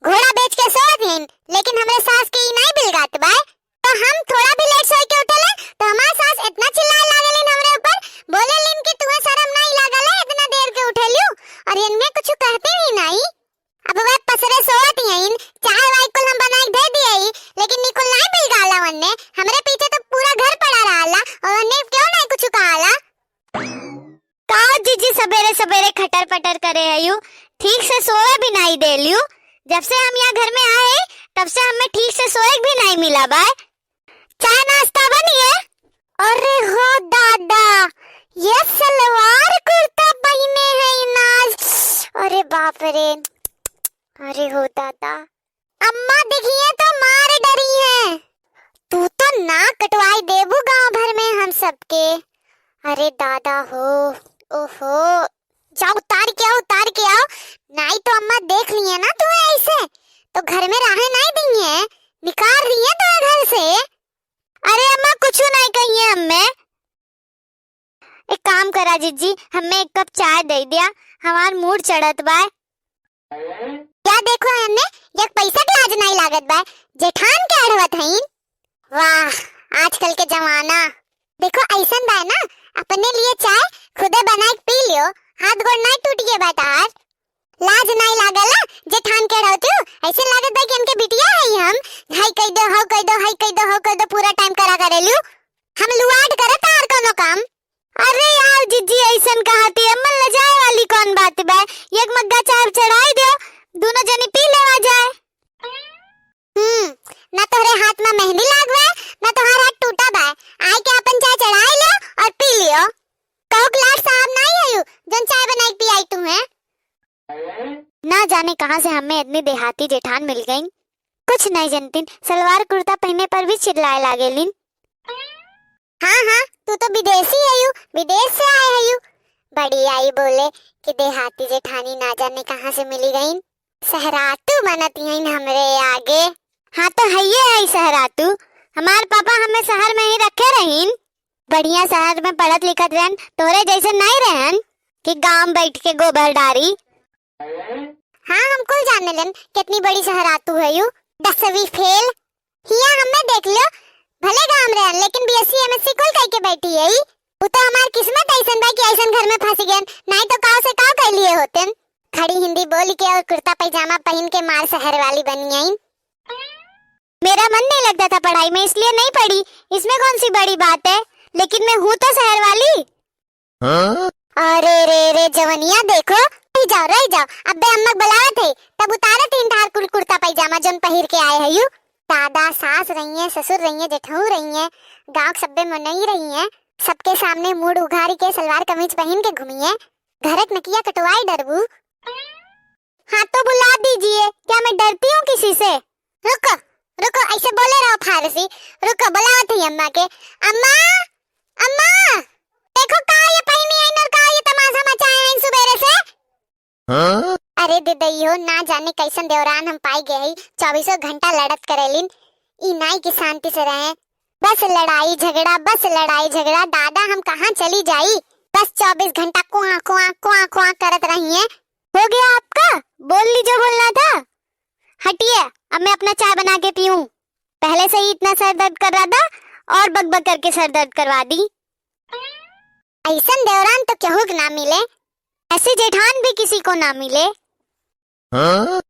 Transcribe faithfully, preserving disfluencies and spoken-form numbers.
घोड़ा बेच के सोवत हईन, लेकिन हमरे सास के ई नाई बिलगात बाय। तो हम थोड़ा भी लेट सोई के उठेले, तो हमार सास इतना चिल्लाए लागेलिन हमरे ऊपर, बोलेलिन कि "तुहे शरम नाई लागल है, इतना देर के उठेलियो?" और इनमें कुछ कहते ही नाई। अब वह पसरे सोवत हईन, चाय वाय कुल हम बनाई के दे दिए ही, लेकिन निकुल नाई बिलगाला वन्ने। हमरे पीछे तो पूरा घर पड़ा रहला, और वन्ने क्यों नाई कुछ कहाला? का जिज्जी सबेरे सबेरे खटर पटर करे हयू, ठीक से सोवे भी नाई देलियू। जब से हम यहाँ घर में आए, तब से हमें ठीक से सोए भी नाई मिला बाय। चाय नाश्ता बनिए? अरे हो दादा, ये सलवार कुर्ता पहिने है इनाज। अरे बाप रे, अरे हो दादा, अम्मा देखिए तो मार डरी है। तू तो नाक कटवाई देबू गांव भर में हम सबके। अरे दादा हो, ओहो, जाओ उतार के आओ, उतार के आओ, नाई तो अम्मा देख लिए ना तू ऐसे, तो घर में रहे नाई दिए, निकाल दिए तो घर से। अरे अम्मा, कुछ नाई कहिए हमें। एक काम करा जिज्जी, हमें एक कप चाय दे दिया, हमार मूड चढ़त बाय। क्या देखो एन्ने, एक पैसा के लाज नाई लागत बाय, जेठान के अढ़वत हईन। वाह, आजकल के जमाना। देखो ऐसन बाय ना, अपने लिए चाय खुदे बनाए के पी लियो, हाथ गोड़ नाई टूट गए बाय तार। लाज नाई लागल ना, जेठान के अढ़वत हू, ऐसे लागत बाय कि इनके बिटिया है हम, हाई कह दो, हाउ कह दो, हाई कह दो, हाउ कह दो, पूरा टाइम करा करेलू। हम लुआट करे तार कोनो काम। अरे यार जिज्जी, ऐसन कहती अम्मा, लजाए वाली कौन बात बा? एक मग्गा चाय चढ़ाई दो, दोनों जनी पी लेवा जाए। हम्म, ना तोहरे हाथ में मेहंदी लाग बा, ना तोहार हाथ टूटा बा। आए के अपन चाय चढ़ाई लो और पी लियो। कहू के लाट साहब नाई हयू, जौन चाय बनाई के पियाई तुम्हें। ना जाने कहाँ से हमें इतनी देहाती जेठान मिल गईं। कुछ नहीं जनतीन, सलवार कुर्ता पहने पर भी चिल्लाए लागेलिन। हाँ, हाँ, तू तो विदेशी हयू, विदेश से आए हयू। बड़ी आई बोले कि देहाती जेठानी ना जाने कहाँ से मिली गईं। सहरातू बनत हईन हमरे आगे। हाँ, तो हइये है सहरातू। हमार पापा हमें शहर में ही रखे रहीन। बढ़िया शहर में पढ़त लिखत रहन, तोहरे जैसे नहीं रहन कि गांव बैठ के गोबर डारी। हाँ, हम कुल जाने लेन, कितनी बड़ी सहरातू है यू, दसवीं फेल। हिया हमें देख लो, भले गांव में रहन, लेकिन बीएससी एमएससी कुल कह के बैठी है। उ तो हमार किस्मत ऐसन बा कि ऐसन घर में फंस गए, नहीं तो काव से काव कर लिए होते। खड़ी हिंदी बोल के और कुर्ता पैजामा पहन के मार शहर वाली बनी आई। मेरा मन नहीं लगता था पढ़ाई में, इसलिए नहीं पढ़ी। इसमें कौन सी बड़ी बात है, लेकिन मैं हूँ तो शहर वाली। हाँ? अरे रे रे, जवनिया देखो, रह जाओ, रह जाओ, अबे अम्मा बुलावत है, तब उतारत ही धार कुल कुर्ता पैजामा जौन पहिर के आए है यू। दादा, सास रही है, ससुर रही है, जेठऊ रही है, गांव के सब्बे मनई रही है, सबके सामने मूड़ उघारी के सलवार कमीज पहन के घूमी है, घरक नकिया कटवाई डरबू। हाँ तो बुला दीजिए, क्या मैं डरती हूँ किसी से? रुको, रुको, ऐसे बोले रहो फारसी। रुको, बुलावत ही अम्मा के। अम्मा, अम्मा, देखो का ये पहिनी आइन और का ये तमाशा मचाए हैं सुबेरे से। हाँ? अरे दे दैयो, ना जाने कैसन देवरान हम पाई गए हई, चौबीसों घंटा लड़त करेलिन। ई नाई की शांति से रहे, बस लड़ाई झगड़ा, बस लड़ाई झगड़ा। दादा, हम कहाँ चली जाई, बस चौबीस घंटा कुआ कुआ कुआ कुआ करत रही है। हो गया आपका? बोल ली जो बोलना था। हटिए, अब मैं अपना चाय बना के पीऊं। पहले से ही इतना सर दर्द कर रहा था और बकबक करके सर दर्द करवा दी। ऐसन देवरान तो केहू के ना मिले। ऐसे जेठान भी किसी को ना मिले। हाँ?